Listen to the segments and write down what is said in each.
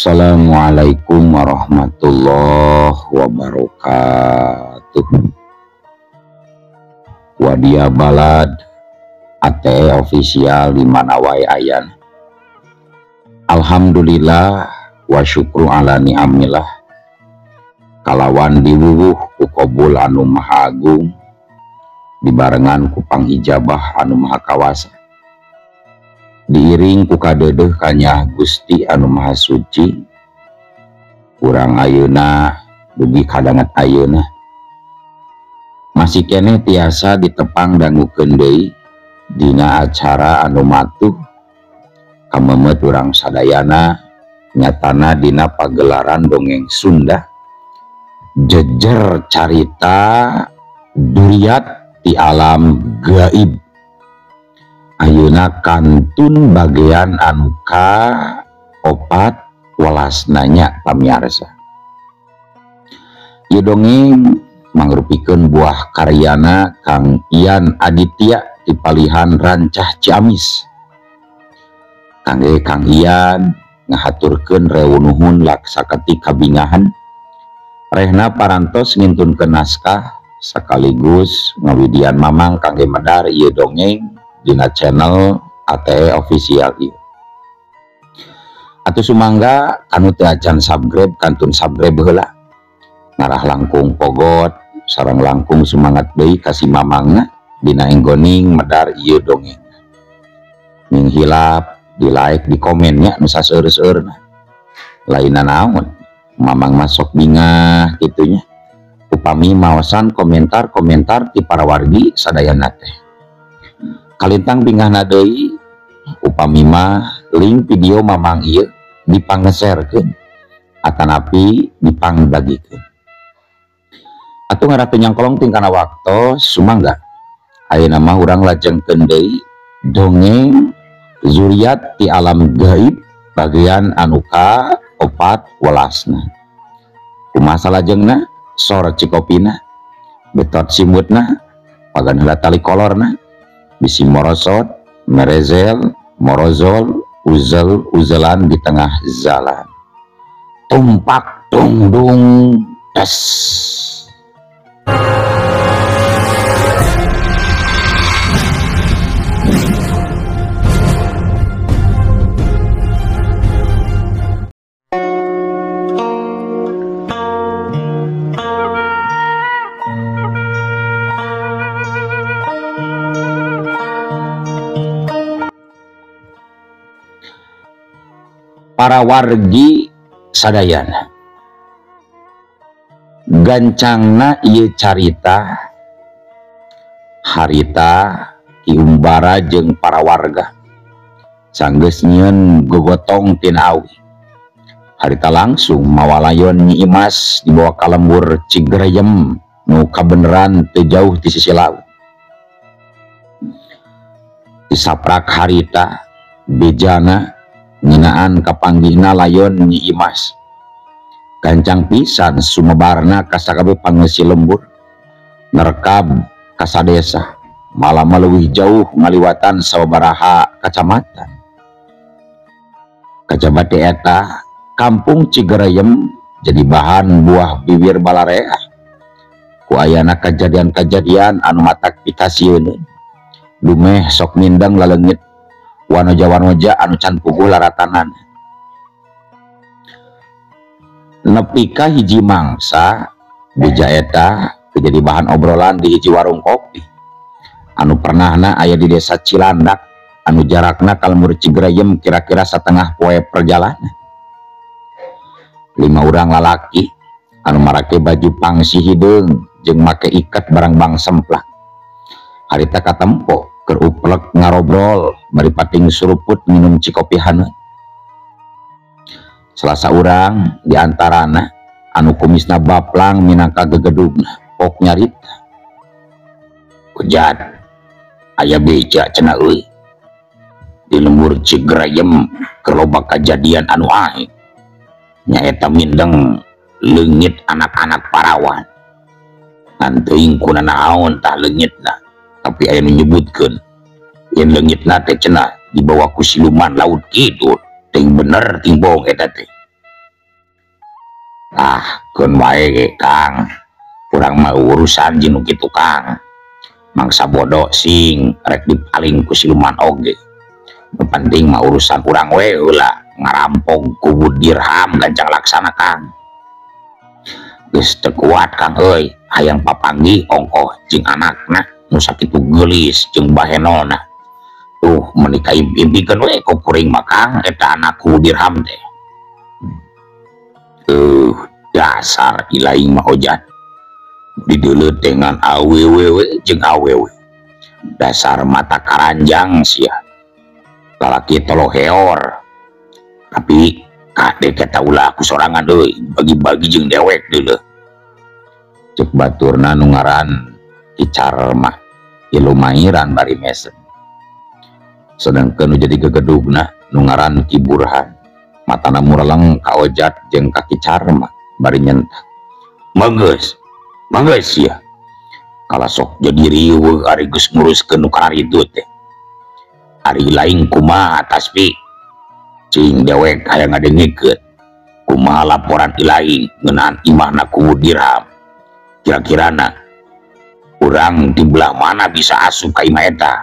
Assalamualaikum warahmatullahi wabarakatuh. Wadia Balad ATE official di mana wae ayana. Alhamdulillah wa syukru ala ni'amillah. Kalawan diwuwuh ku qabul anu maha agung, dibarengan ku pangijabah anu maha kawasa, diiring ku kadeudeuh kanyah Gusti anu maha suci. Urang ayeuna dugi kadanget ayeuna masih keneh tiasa ditepang dangukeun deui dina acara anu matuh kamemet urang sadayana, nyatana dina pagelaran dongeng Sunda jejer carita duriat di alam gaib. Ayeuna kantun bagian anu ka opat welasna nya pamiarsa. Ieu dongeng mangrupikeun buah karyana Kang Ian Aditya di Palihan Rancah Ciamis. Kangge Kang Ian ngahaturkeun reunuhun laksakati kabingahan rehna parantos ngintunkeun naskah sekaligus ngawidian mamang kangge medar ieu dongeng dina channel ATE official ieu. Atuh sumangga anu teu acan subscribe kantun subscribe heula. Ngarah langkung pogot sareng langkung semangat deui ka si mamangna dina enggoning medar ieu dongeng. Ning hilap di like di komennya nu saseur-seurna. Lainna naon mamang masuk bingah kitunya upami maosan komentar-komentar ti para wargi sadayana teh. Kalintang bingahna deui upami mah link video mamang ieu dipangeserkeun atanapi dipangbagikeun. Atuh ngarah teu nyangkolong tingkana waktos sumangga ayeuna mah urang lajengkeun deui dongeng zuriat ti alam gaib bagian anu ka opat welasna. Kumaha salajengna sor cikopina betot simutna pagan heula tali kolorna bisi morosot merezel morozol uzel uzelan di tengah jalan tumpak tungdung tes. Para wargi sadayana, gancangna ieu carita harita Ki Umbara jeung para warga sanggeus nyieun gogotong tina awi. Harita langsung mawalayon Nyi Imas dibawa ka lembur Cigereyem nu kabeneran teu jauh ti sisi laut. Disaprak harita bejana ngeunaan kapanggihna layon Nyi Imas. Gancang pisan sumebarna ka sakabeh pangeusi lembur, nerekab ka sadesa, malah leuwih jauh ngaliwatan sababaraha kacamatan. Kajaba teh eta kampung Cigereyem jadi bahan buah bibir balarea ku ayana kajadian-kajadian anu matak pikasieun. Dumeh sok mindeng laleungit wanoja-wanoja anu can puguh laratanan. Nepi ka hiji mangsa beja eta jadi bahan obrolan di hiji warung kopi anu pernahna aya di desa Cilandak anu jarakna ka lembur Cigereyem kira-kira setengah poe perjalanan. 5 urang lalaki anu marake baju pangsi hideung jeung make ikat barang bang semplak. Harita katempo keur uplek ngarobrol bari pating suruput minum cikopi haneut. Selasa urang diantarana anu kumisna baplang minangka gegedugna pok nyarita. Ujat aya beja cenah euy di lembur Cigereyem keur loba kajadian anu ae nyaeta mindeng leungit anak-anak parawan. Ngan teuing kuna naon tah leungitna, tapi aya nu nyebutkeun yen leungitna teh cenah dibawa ku siluman laut kidul. Ting bener ting bohong eta teh. Ah keun wae ge Kang, urang mah urusan jeung nu kitu Kang. Mangsa bodoh sing rek dipaling ku siluman oge. Nu penting mah urusan urang we heula ngarampok kubu dirham gancang laksana Kang. Geus teu kuat Kang euy, hayang papanggih ongkoh jeung anakna nu sakitu geulis jeung bahenolna. Tuh meuni kaimpi-impikeun we ku kuring mah Kang eta anak kubu dirham teh. Dasar ilaing mah ojan. Dideuleut dengan awewe jeung awewe. Dasar mata karanjang sia. Lalaki toloheor. Tapi kade eta ulah ku sorangan euy, bagi-bagi jeung dewek deuleuh. Ceuk baturna nu ngaran Ki Carma, lumairan bari mesem. Sedangkeun nu jadi gegedugna nu ngaran Ki Burhan. Matana mureleng ka Ojat jeung ka Ki Carma bari nyentak. Manggeus, manggeus sia. Kala sok jadi riweuh ari geus nguruskeun nu kararitu teh. Ari lain kumaha taspi? Cing dewek hayang ngadengikeun. Kumaha laporan ilaing ngeunaan imahna kubu dirham. Kira-kirana urang di belah mana bisa asup ka imah eta?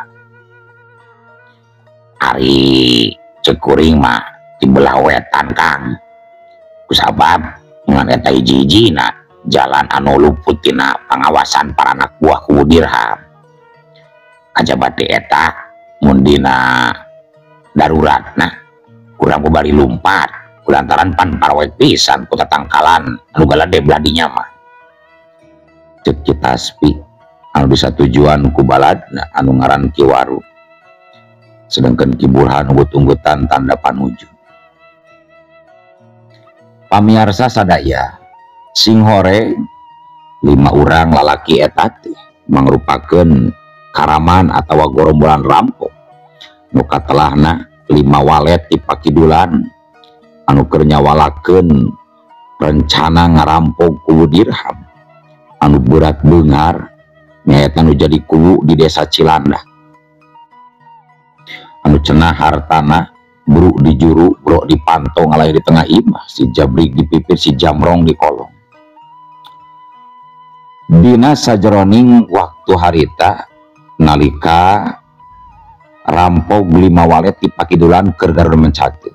Ari ceuk kuring mah di belah wetan Kang. Kusabab ngan eta hiji-hijina jalan anu luput tina pangawasan para anak buah kubu dirham. Kajaba teh eta mun dina daruratna kurang kubari lumpat kulantaran pan parwek pisan ku tatangkalan anu galade belah dinya mah. Ceuk Ki Taspi anu bisa tujuan ku baladna anu ngaran Ki Waru. Sedangkan Ki Burhan unggut-unggutan tanda panuju. Pamiarsa sadaya singhore 5 urang lalaki eta teh mangrupakeun karaman atawa gorombolan rampok nu katelahna 5 walet di pakidulan anu keur nyawalakeun rencana ngarampok kubu dirham anu berat beunghar nyaeta nu jadi kubu di desa Cilandak anu cenah hartana buru di juru bro di panto ngalahir di tengah imah si jabrik di pipir si jamrong di kolong. Dina sajeroning waktu harita nalika rampok 5 walet di pakidulan keur garuda mencatu.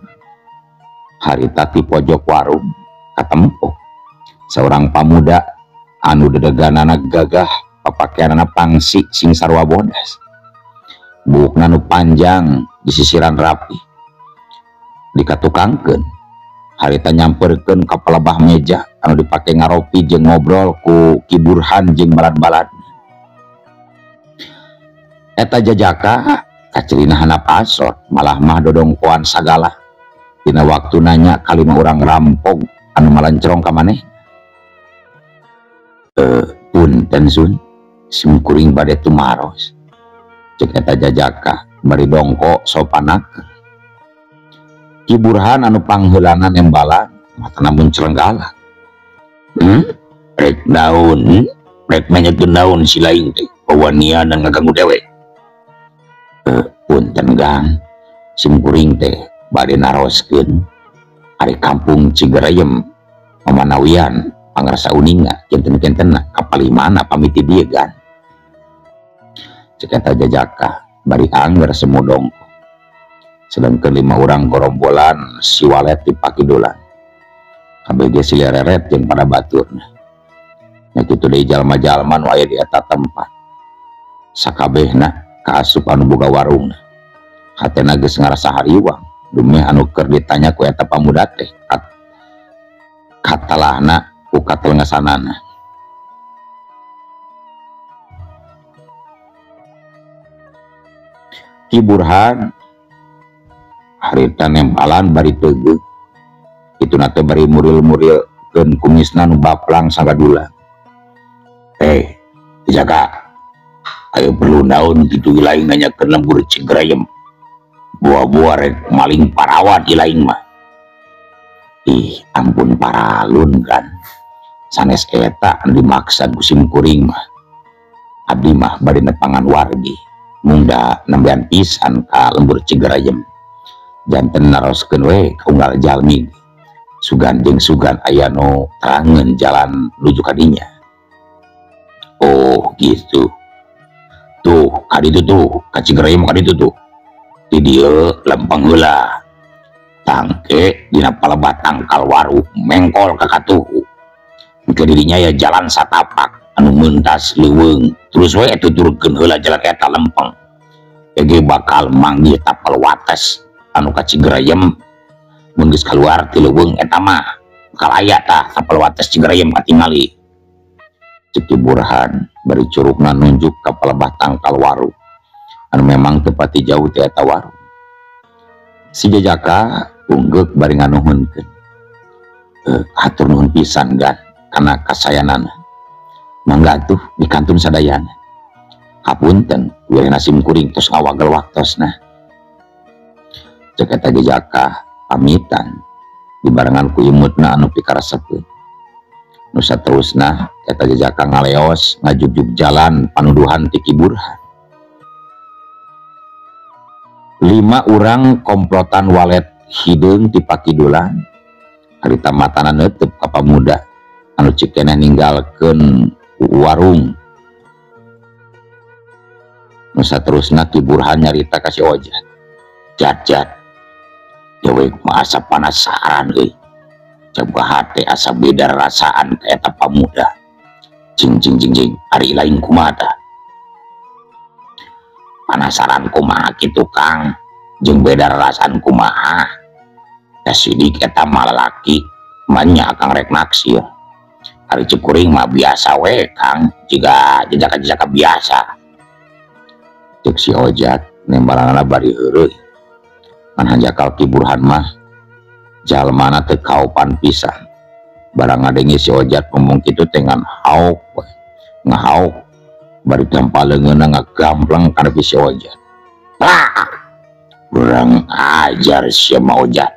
Harita ti pojok warung katempo seorang pamuda anu dedeganana gagah papakeanana pangsi sing sarua bodas. Buukna nu panjang disisiran rapi. Dikatukangkeun harita nyamperkeun ka pelebah meja anu dipake ngaropi jeung ngobrol ku Ki Burhan jeung balad-balad. Eta jajaka kacirina handap asor malah mah dodongkoan sagala. Dina waktu nanya kalima urang rampok anu malencrong ka maneh. Punten sun sim kuring bade tumaros. Ceuk eta jajaka bari dongko sopanaker. Ki Burhan anu pangheulana nembalan matana munceleng galak. Rek naon, rek nanyakeun naon si lain teh, wawanian ngaganggu dewek. Punten Gang, sim kuring teh bade naroskeun ari kampung Cigerayem mamanawian pangarsa uninga kenten-kentenna kapali mana pamiti dieu gan. Ceuk eta jajaka bari angger semu dongko. Sedangkan 5 orang gorombolan si walet di pakidulan. KBG silireret jeung pada baturna. Nya kitu deui jalma-jalma nu aya di eta tempat. Sakabehna kaasup anu boga warungna. Hatena geus ngarasa hariwang dumeh anu keur ditanya ku eta pamuda teh katalahna ku katelengesanana. Ki Burhan harita nembalan bari teugeuk. Kituna teh bari muril-murilkeun kumisna nu baplang sagadula. Jaga. Ayo perlu naon kitu ilaing nanyakeun lembur Cigerayem. Buah-buah rek maling parawan ilaing mah. Ih, ampun paralun kan. Sanes eta anu dimaksad ku sim kuring mah. Abdi mah bari nepangan wargi. Mungda nembean pisan ka lembur Cigerayem. Janten naroskeun we ka unggal jalmi. Sugan jeung sugan aya nu terangeun jalan nuju ka dinya. Oh gitu. Tuh ka ditu tuh ka Cigerayem ka ditu tuh. Di dieu lempeng heula. Tangke dina palebah tangkal waru mengkol ka katuhu. Engke dirinya ya jalan satapak anu mentas leuweung terus we tuturkeun heula jalan eta lempeng. Ege bakal manggih tapal wates anu ka Cigerayem mun geus kaluar ti leuweung eta mah bakal aya tah tapal wates Cigerayem katingali. Cek Ki Burhan bari curugna nunjuk ka palebah tangkal waru anu memang teu pati jauh ti eta warung. Si jajaka unggeuk bari nganuhunkeun. Hatur nuhun pisan gan kana kasayanana. Mangga atuh dikantun sadayana. Hapunten wirehna sim kuring tos ngawagel waktosna. Cek eta jajaka pamitan dibarengan ku imutna anu pikaresepeun. Nu saterusna eta jajaka ngaleos ngajugjug jalan panuduhan ti Ki Burhan. 5 urang komplotan walet hideung ti pakidulan harita matana neuteub ka pamuda anu cik keneh ninggalkeun warung. Nu saterusna Ki Burhan nyarita ka si Ojat. Jat-jat dewek mah asa panasaran euy. Coba hate asa beda rasaan ka eta pamuda. Cing cing cing cing ari lain kumaha tah? Panasaran kumaha kitu Kang? Jeung beda rasaan kumaha? Da sidik eta mah lalaki manya akang rek naksir. Ari cek kuring mah biasa we Kang, jiga jejaka-jejaka biasa. Cek si Ojat nembalanana bari heureuy. Ngan hanjakal Ki Burhan mah jalmana teu kaopan pisan. Barang ngadenge si Ojat ngomong kitu teh ngan haok we. Ngahaok bari tampal leungeunna ngagampleng kana si Ojat. Plak! Kurang ajar sia mah Ojat.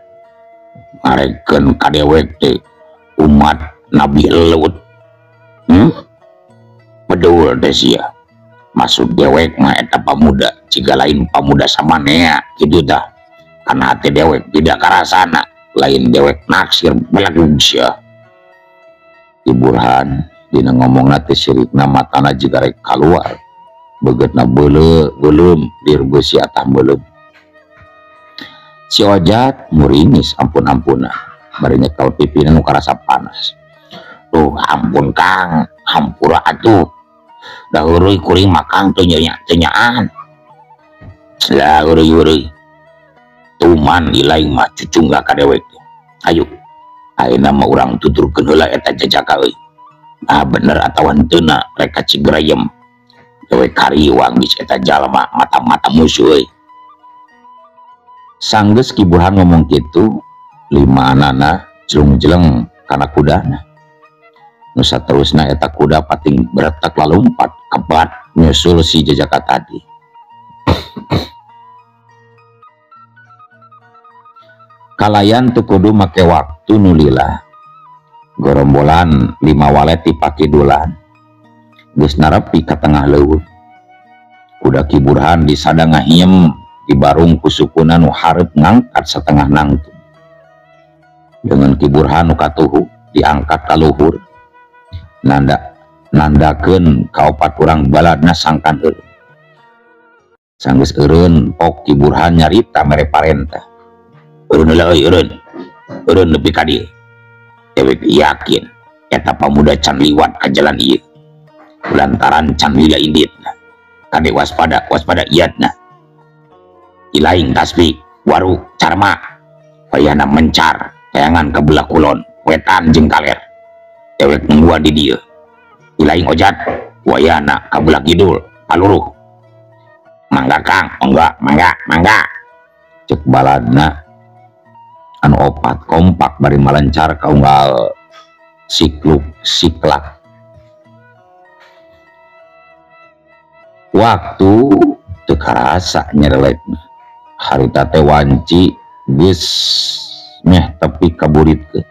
Ngarekeun ka dewek teh umat Nabi Lut. Bedul teh sia. Maksud dewek mah eta pamuda jiga lain pamuda samanea kitu tah. Kana hati dewek tidak karasana lain dewek naksir belagug sia. Ki Burhan dina ngomongna teh sirikna matana jiga rek kaluar. Begetna beuleu beuleum lir beusi atah beuleum. Si Ojat muringis ampun-ampuna bari nyekel pipina nu karasa panas. Tuh ampun Kang, hampura atuh. Da heureuy kuring mah Kang teu nyaan. Lah heureuy-heureuy. Tuman ilaing mah cucungga ka dewek. Ayo, ayeuna mah urang tuturkeun heula eta jajaka euy. Ah bener atawa henteuna rek ka Cigerayem. Dewek kariwang geus eta jalma mata-mata musuh euy. Sanggeus Ki Burhan ngomong kitu, limaanana jelung-jeleng kana kudana. Nu saterusna eta kuda pating beretak lalumpat kebat nyusul si jajaka tadi. Kalayan teu kudu make waktu nu lila. Gorombolan 5 walet ti pakidulan geus narepi ka tengah leuweung. Kuda Ki Burhan disada ngahiem di barung ku sukuna nu hareup ngangkat satengah nangtung. Dengan Ki Burhan nu katuhu diangkat ka luhur. Nandakeun ka opat urang baladna sangkan eureun. Sanggeus eureun pok Ki Burhan nyarita mere parentah. Eureun heula euy eureun. Eureun nepi ka dieu. Dewek yakin eta pamuda can liwat ka jalan ieu. Lantaran can lila inditna. Kade waspada waspada iatna. Ilaing tasbih waru carma wayahna mencar tayangan ka belah kulon wetan jeung kaler. Dewek nungguan di dieu. Ilaing Ojat wayahna ka belah kidul paluruh. Mangga Kang, enggak, mangga, mangga. Cek baladna anu opat kompak bari malencar ka unggal sikluk siklak. Waktu teu karasa nyerelekna. Harita teh wanci geus meh tepi ka buritkeun.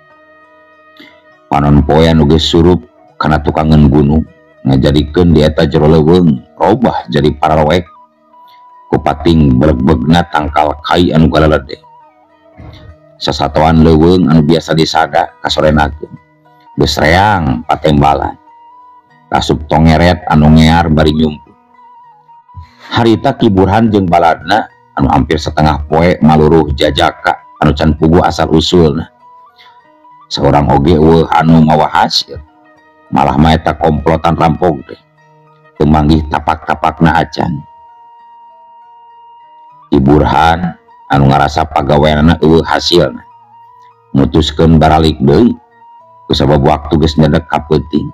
Panon poe anu geus surup kana tukangeun gunung ngajadikeun di eta jero leuweung robah jadi pararoek. Ku pating belegbegna tangkal kai anu galalede. Sasatoan leuweung anu biasa disada kasorenakeun. Geus reang patembalan. Kasup tongeret anu ngear bari nyumput. Harita Ki Burhan jeung baladna anu hampir setengah poe maluruh jajaka anu can puguh asal usulna. Saurang oge eueuh anu mawa hasil. Malah mah eta komplotan rampok teh. Teu manggih tapak-tapakna acan. Ki Burhan anu ngarasa pagaweanana eueuh hasilna. Mutuskeun baralik deui kusabab waktu geus nyedek ka peuting.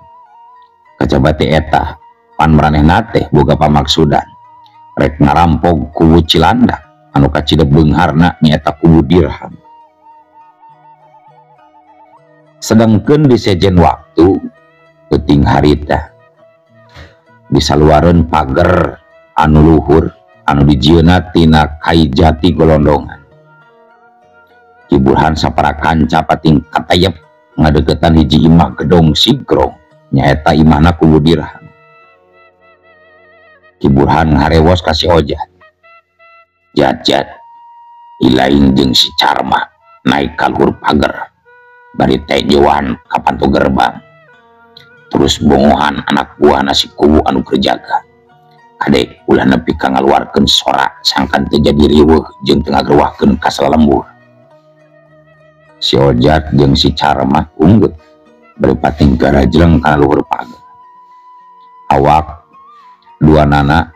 Kajaba teh eta pan maranehna teh boga pamaksudan. Rek ngarampok kubu Cilandak anu kacida beungharna nyaeta kubu Dirham. Sedangkeun di sejen waktu peuting harita disaluareun pager anu luhur anu dijieunna tina kai jati golondongan. Ki Burhan sapara kanca pating katayep ngadeukeutan hiji imah gedong sigrong nyaeta imahna kubu Dirham. Ki Burhan ngarewos ka si Ojat. Jat-jat ilaing jeung si Carma naik ka luhur pager bari teh jeuan ka panto gerbang. Terus bongohan anak buahna si kubu anu keur jaga. Kadek ulah nepi ka ngaluarkeun sora sangkan teu jadi riweuh jeung teu ngagerwahkeun ka salalembur. Si Ojat jeung si Carma unggeut bari pating garajleng kana luhur pager. Awak dua nana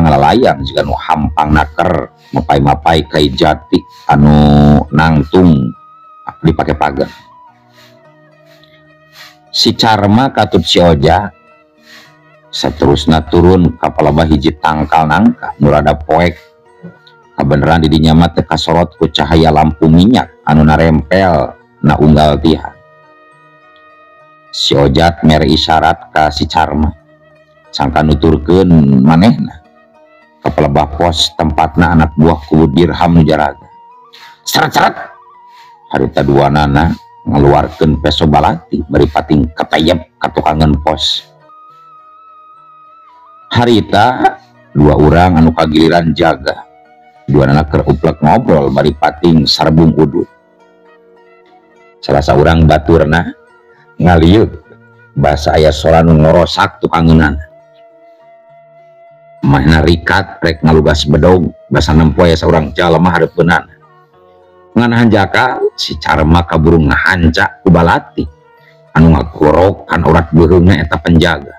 ngalalayang jiga nu hampang naker mapai-mapai kai jati anu nangtung dipake pager. Si Carma katut si Ojat saterusna turun ka palebah hiji tangkal nangka nu rada poek. Kabeneran di dinya mah teu kasorot ku cahaya lampu minyak anu narempel na unggal tiha. Si Ojat mere isyarat ka si Carma sangka nuturkeun manehna ka palebah pos tempatna anak buah kubu Dirham nu jaraga. Seret-seret harita duanana ngaluarkeun peso balati bari pating katayep ka tukangan pos. Harita dua urang anu kagiliran jaga. Duanana keur uplek ngobrol bari pating sarbung udut. Salah saurang baturna ngalieu basa aya sora nu ngorosak tukangeunana. Manehna rikat rek ngalugas bedog basa nempo aya saurang jalma hareupeunana. Ngan hanjaka si Carma kaburu ngahanca ku balati anu ngagorok kan urat beuheungna eta penjaga.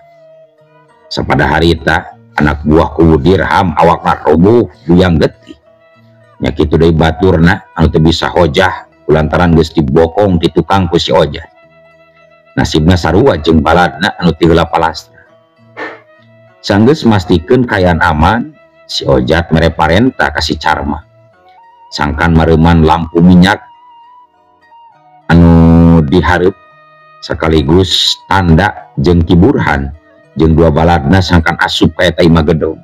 Sapada harita anak buah kubu Dirham awakna roboh buyang getih. Nya kitu deui baturna anu teu bisa hojah kulantaran geus dibokong ti tukang ku si Ojat. Nasibna sarua jeung baladna anu ti heula palastra. Sanggeus mastikeun kaayaan aman, si Ojat mere parenta ka si Carma. Sangkan mareuman lampu minyak anu dihareup sekaligus tanda jeung Ki Burhan jeung dua baladna sangkan asup ka eta imah gedong.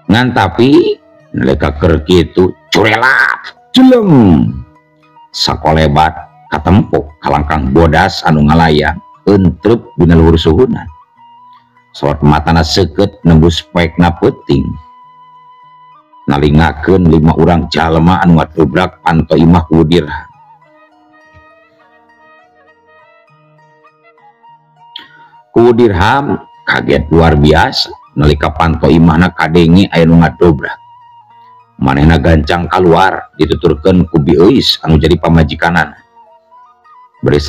Ngan tapi nalika keur kitu curelap jeleng sakolebat katempo kalangkang bodas anu ngalayang entrep dina luhur suhunan. Sorot matana seukeut nembus poekna peuting. Nalingakeun lima urang jalma anu ngadobrak panto imah kubu Dirham. Kubu Dirham kaget luar biasa nalika panto imahna kadenge aya nu ngadobrak. Manehna gancang kaluar dituturkeun ku Bi Euis anu jadi pamajikanana. Bari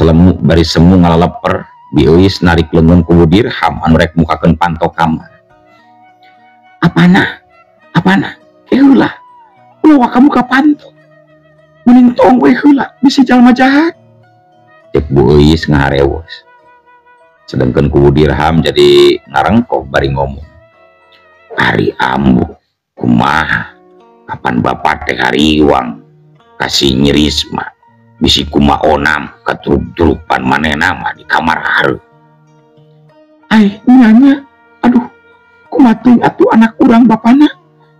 semu ngalaleper Bi Euis narik leungeun kubu Dirham anu rek mukakeun panto kamar. Apana? Apana? Heula. Ulah kamu ka panto. Mending tong we heula bisi jalma jahat. Cek Bu Euis ngaharewos. Sedangkan kubu Dirham jadi ngarengkoh bari ngomong. Ari ambu kumaha kapan bapak teh hariwang kasih nyirisma bisi kuma onam keturuk-turupan manehna mah di kamar hareup. Ai nyanya aduh kumaha teuing atuh anak urang bapana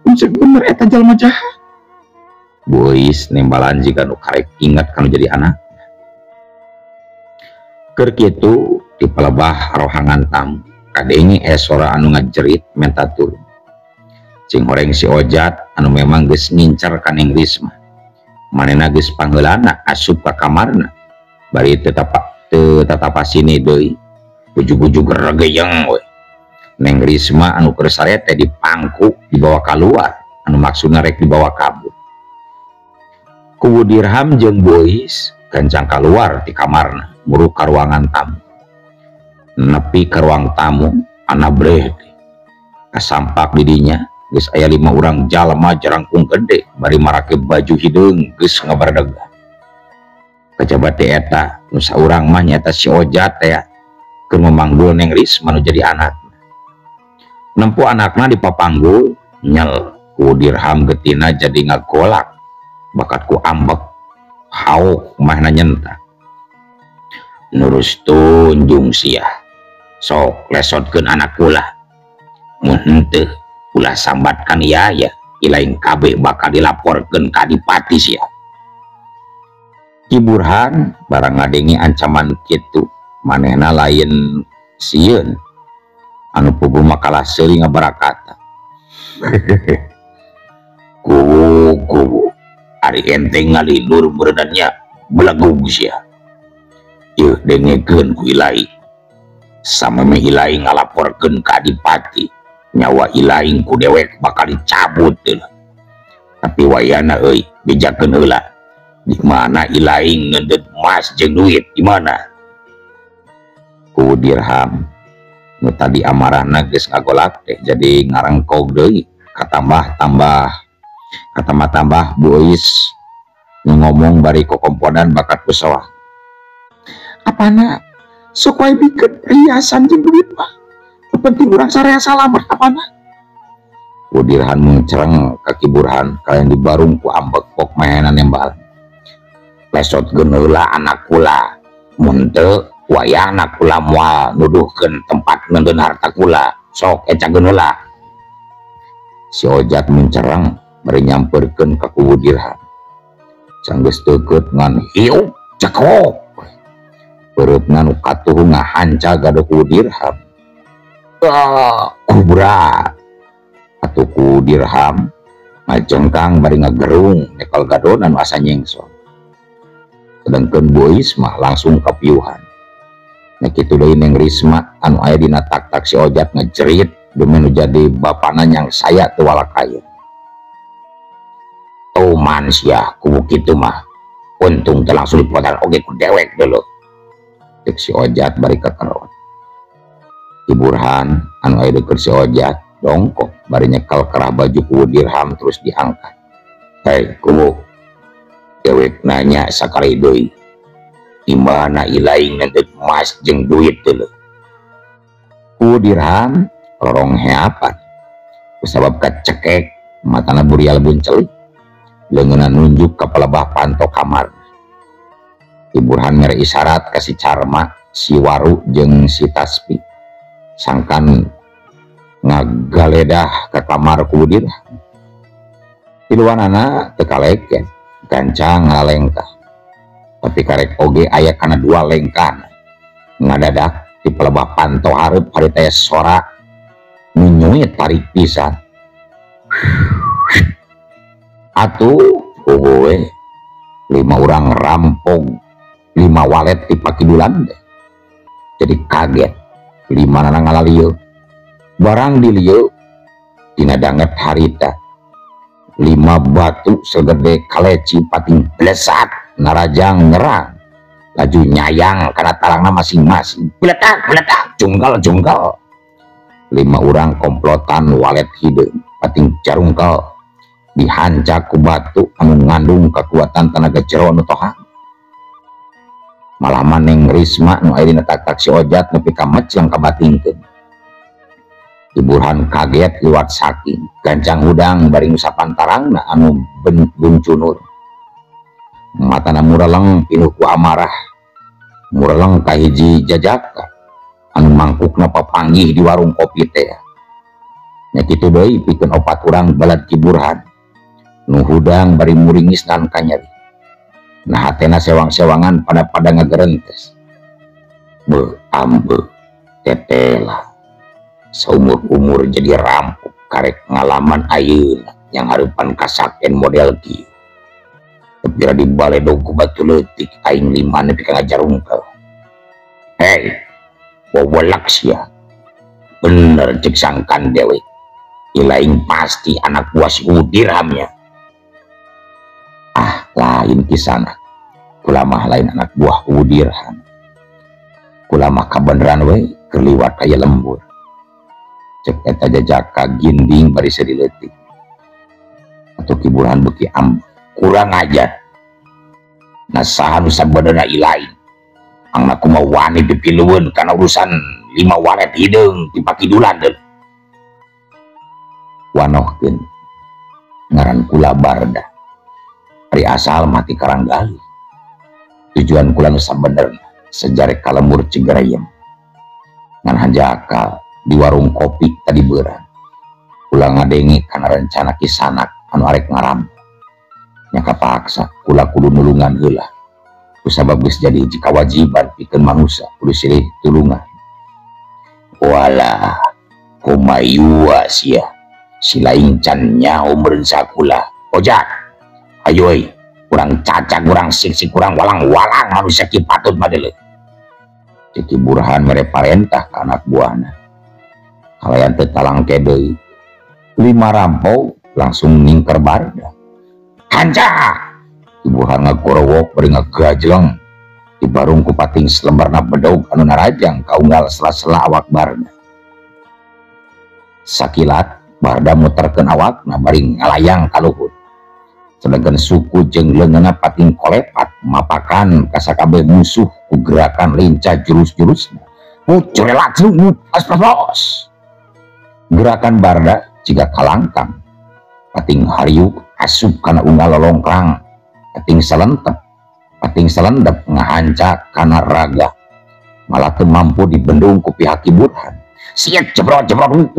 mun bener eta jalma jahat. Bu Euis nembalan jiga nu karek ingat kanu jadi anak. Keur kitu di palebah rohangan tamu kadenge sora anu ngajerit menta tulung. Cing horeng si Ojat anu memang geus ngincar ka Neng Risma. Manehna geus pangheulana asup ka kamarna. Bari teu tatapa sini deui. Ujug-ujug regeyeng we. Neng Risma anu keur sare teh dipangku dibawa kaluar anu maksudna rek dibawa kabur. Kuwu Dirham jeung Bois gancang kaluar ti kamarna muruk ka ruangan tamu. Nepi ka ruang tamu anabreh kasampak di dinya geus aya 5 urang jalma jarangkung gede bari marake baju hideung geus ngabardeg. Kajaba teh eta nu saurang mah nyaeta si Ojat teh keur memanggul Neng Risma nu jadi anakna. Nempo anakna dipapanggul nyel ku Dirham getina jadi ngagolak bakat ku ambek hauk mahna nyentak. Nurus tunjung sia sok lesotkeun anak kula mun henteu ulah sambatkan yaya ilaing kabeh bakal dilaporkeun ka adipati sia. Ki Burhan barang ngadengi ancaman kitu manehna lain sieun anu puguh makalah seuri ngabarakata. Kuwu kuwu ari ente ngalindur meureunannya belegug sia. Yeuh dengekeun ku Ilai sameme Ilai ngalaporkeun ka adipati nyawa Ilaing ku dewek bakal dicabut teh. Tapi wayana euy bejakeun heula di mana Ilaing ngendeut emas jeung duit di mana? Ku Dirham nu tadi amarahna geus ngagolak teh jadi ngarengkog deui katambah-tambah katambah-tambah Bois nu ngomong bari kokomponan bakat ku sawah. Apana sok wae bikeun perhiasan jeung duit mah penting urang sarea salamet apana. Ku Dirham mengcereng ka Ki Burhan kalayan dibarung ku ambek pok mahenan nembal. Lesotkeun heula anak kula mun teu wayahna kula moal nuduhkeun tempat ngeundeun harta kula sok ecakeun heula. Si Ojat mencereng bari nyamperkeun ka kuwu Dirham. Sanggeus deukeut ngan hiup cekok. Peureupna nu katuhu ngahanca gado kuwu Dirham. Kubra atuh ku Dirham ngajengkang bari ngagerung nyekel gadona nu asa nyengsor. Sedangkeun Bois mah langsung kapiuhan. Nya kitu deui Neng Risma anu aya dina tak-tak si Ojat ngejerit demi nu jadi bapana nyang saya teu walakaya. Tuman sia kubu kitu mah untung teu langsung dipotan oge ku dewek dulu. Cek si Ojat bari kakerot. Ki Burhan anu aya deukeut si Ojat dongkok bari nyekel kerah baju kuwu Dirham terus diangkat. Hei kubu dewek nanya sakali deui di mana Ilaing ngendeut emas jeung duit teh leuh. Ku Dirham lorong heapan kusabab kacekek matana burial buncelik leungeunna nunjuk ka palebah panto kamar. Ki Burhan mere isyarat ka si Carma, si Waru jeung si Taspi sangkan ngagaledah ka kamar ku Dirham. Tiluanana teu kaleken gancang ngalengkah tapi karek oge aya kana dua lengkah ngadadak di pelebah panto hareup harita aya sora nu nyuit tarik pisan. Atuh we 5 urang rampok 5 walet di pakidulan teh. Jadi kaget 5 nana ngalalieu barang dilieu dina danget harita 5 batu segede kaleci pating blesat narajang nyerang laju nyayang karena tarangna masing-masing beletak beletak jungkal jungkal. 5 urang komplotan walet hideung pating jarungkal dihancak ku batu anu ngandung kekuatan tenaga jero nu tohang. Malah Neng Risma nu aya dina tak-tak si Ojat nepi ka mecleng kabatingkeun. Ki Burhan kaget liwat saking gancang hudang bari ngusapan tarangna anu buncunur. Matana mureleng pinuh ku amarah mureleng ka hiji jajaka anu mangkukna papanggih di warung kopi teh. Nya kitu deui pikeun 4 urang balad Ki Burhan nu hudang bari muringis nan kanyeri. Nah hatena sewang-sewangan pada-pada ngagerentes. Beuh ambeuh tetela saumur-umur jadi rampok Karek ngalaman ayeuna yang hareupan kasaken model kieu. Tepira di baledog ku batu leutik aing lima nepi ka ngajarungkel. Hei, wewelak sia. Bener cek sangkan dewek. Ilaing pasti anak buah si Dirhamnya. Ah, lain kisana. Kula mah lain anak buah Dirham. Kula mah kabeneran we keur liwat kaya lembur. Cek eta jajaka ginding bari seuri leutik. Atuh Ki Burhan beuki ambek. Kurang ajar. Nah saha nu sabenerna ilaing. Angna kumaha wani pipilueun kana urusan 5 walet hideung ti pakidulan deui. Wanohkeun ngaran kula Barda. Ari asal mati Karanggalih. Tujuan kula nu sabenerna sejarek ka lembur Cigerayem. Ngan hanjakal di warung kopi tadi beurang. Kula ngadenge kana rencana Kisanak anu arek ngaram. Nya kapaksa kula kudu nulungan heula. Kusabab geus jadi hiji kawajiban pikeun manusa kudu silih tulungan. Walah, kumayua sia. Si lain can nyaho meureun sakula. Ojak, ayo euy, kurang cacak, kurang sik-sik, kurang walang-walang manusia ki patut badeuleuh. Cek Ki Burhan mere parentah ka anak buahna. Kalayan teu talangke deui. 5 rampau langsung ningker Barda. Hanca! Ki Burhan ngagorowok bari ngagajleng. Dibarung ku pating selembarna bedog anu narajang kaunggal sela-sela awak Barda. Sakilat Barda muterkeun awakna bari ngalayang ka luhur. Sedangkan suku jeung leungeunna pating kolepat mapakan ka sakabeh musuh ku gerakan lincah jurus-jurusna. Mucrelat aspros. Gerakan Barda jiga kalangkang. Pating hariuk asup kana unggal lolongkrang. Pating salentep, pating salendep ngahanca kana raga. Malah teu mampu dibendung ku pihak Ki Burhan. Siet jebrot-jebrot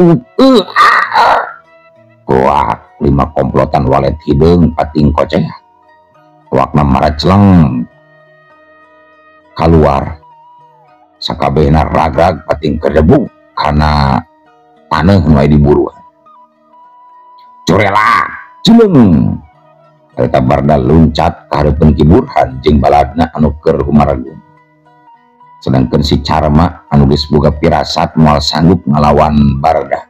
Goak 5 komplotan walet hideung pating koceak. Awakna maracleng kaluar. Sakabehna ragrag pating kedebuk kana taneuh nu aya diburuan. Curela jeleng. Eta Barda luncat ka hareupeun Ki Burhan jeung baladna anu keur humaragung. Sedangkan si Carma anu geus boga pirasat moal sanggup ngalawan Barda.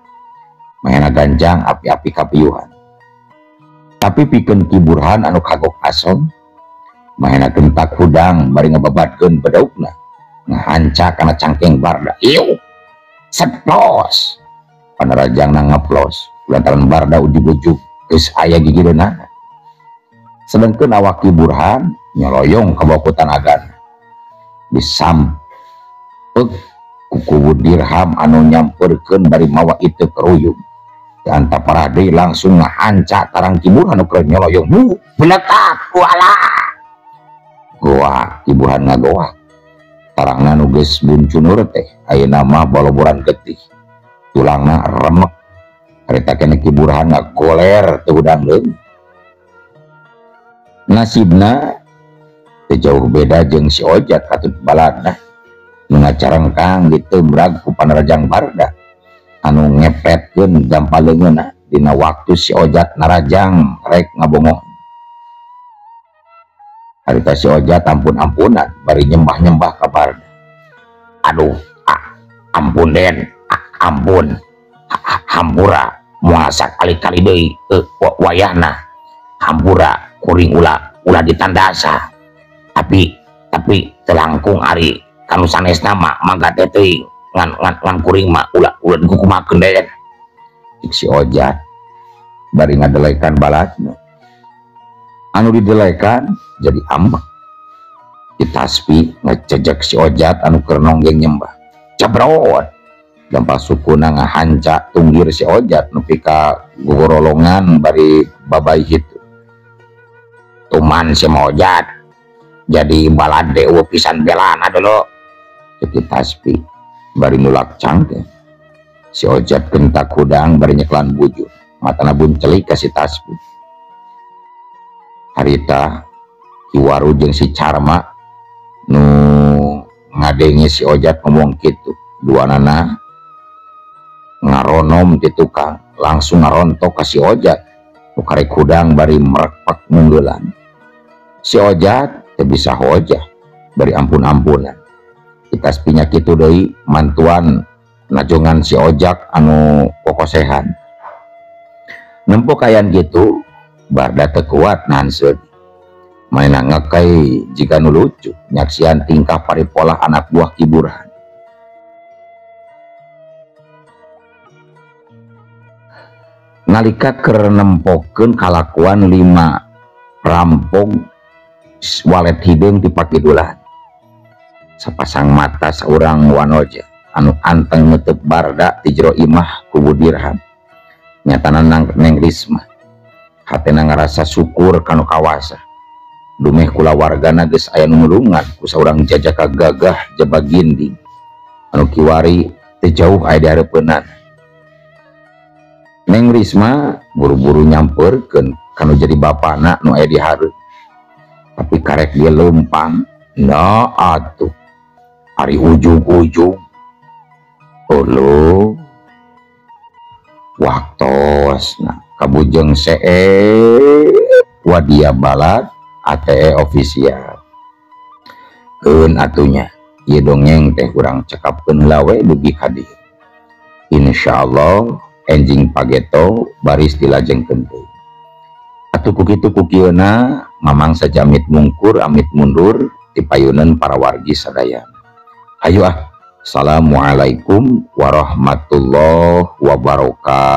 Mahena ganjang api-api kapiuhan. Tapi pikeun Ki Burhan anu kagok asom, mahena gentak hudang bari ngababatkeun bedogna, ngahanca kana cangkeng Barda. Ieu seplos. Panarajangna ngeplos lantaran Barda ujug-ujug geus aya gigireunana. Sedangkan awak Ki Burhan nyoloyong ka bawah tanagan. Disampek ku kuwu dirham anu nyamperkeun bari mawa itu keruyung. Anta parade langsung ngahanca tarang Ki Burhan nu keur nyoloyong. Bu, beletak walah. Goa Ki Burhan ngagoa. Tarangna nu geus buncunur teh ayeuna mah boloboran getih. Tulangna remek. Harita keneh Ki Burhan ngagoler teu hudang deui. Nasibna teu jauh beda jeung si Ojat katut baladna nu ngacarengkang diteumbrag ku panarajang Barda anu ngepretkeun gampal leungeunna dina waktu si Ojat narajang rek ngabongoh. Harita si Ojat ampun-ampunan bari nyembah-nyembah ka Barda. Aduh, ampun den, ampun, hampura moal sakali-kali deui wayahna hampura kuring ulah ditandasa. Tapi telangkung ari kanu sanesna mah mangga teh teuing ngan kuring mah ulah dikukumakeun den. Cik si Ojat bari ngadelekan baladna. Anu didelekan jadi ambek. Ditaspi ngecejek si Ojat anu keur nonggeng nyembah. Cebrot. Gampang sukuna ngahanca tunggir si Ojat nepi ka gogorolongan bari babay hitu. Tuman si Ojat jadi balade eueuh pisan belana dulu. Cek taspi bari nulak cangkeng. Si Ojat kentak hudang bari nyeklan bujur. Matana buncelik ka si taspi. Harita Ki Waru jeung si Carma nu ngadenge si Ojat ngomong kitu. Duanana ngaronom ti tukang langsung ngarontok ka si Ojat nu karek hudang bari merekpak munggeulan. Si Ojat teu bisa hojah bari ampun-ampunan. Kitas pinya kitu deui mantuan najongan si Ojak anu kokosehan. Nempo kayan kitu Barda teu kuat nahan seuri. Manehna ngekai jiga nu lucu nyaksian tingkah paripolah anak buah Ki Burhan. Nalika keur nempokeun kalakuan 5 rampok walet hideung ti pakidulan. Sapasang mata saurang wanoja anu anteng nutup Barda ti jero imah ku Budirham. Nyatana Neng Risma. Hatena ngarasa syukur kanu kawasa. Dumeh kulawargana geus aya nu nulungan ku saurang jajaka gagah jaba ginding anu kiwari teu jauh aya di hareupeunana. Neng Risma buru-buru nyamperkeun kanu jadi bapana nu aya di hareup. Tapi karek dia leumpang, nah atuh ari ujung-ujung. Uluh waktosna kabujeng seep wadia balad ATE official. Keun atunya ieu dongeng teh urang cekapkeun heula we dugi ka dieu. Insyaallah enjing pageto baris dilajengkeun deui. Atuh ku kitu ku kieuna mamang sajamit mungkur amit mundur tipayuneun para wargi sadayana. Hayu ah. Assalamualaikum warahmatullahi wabarakatuh.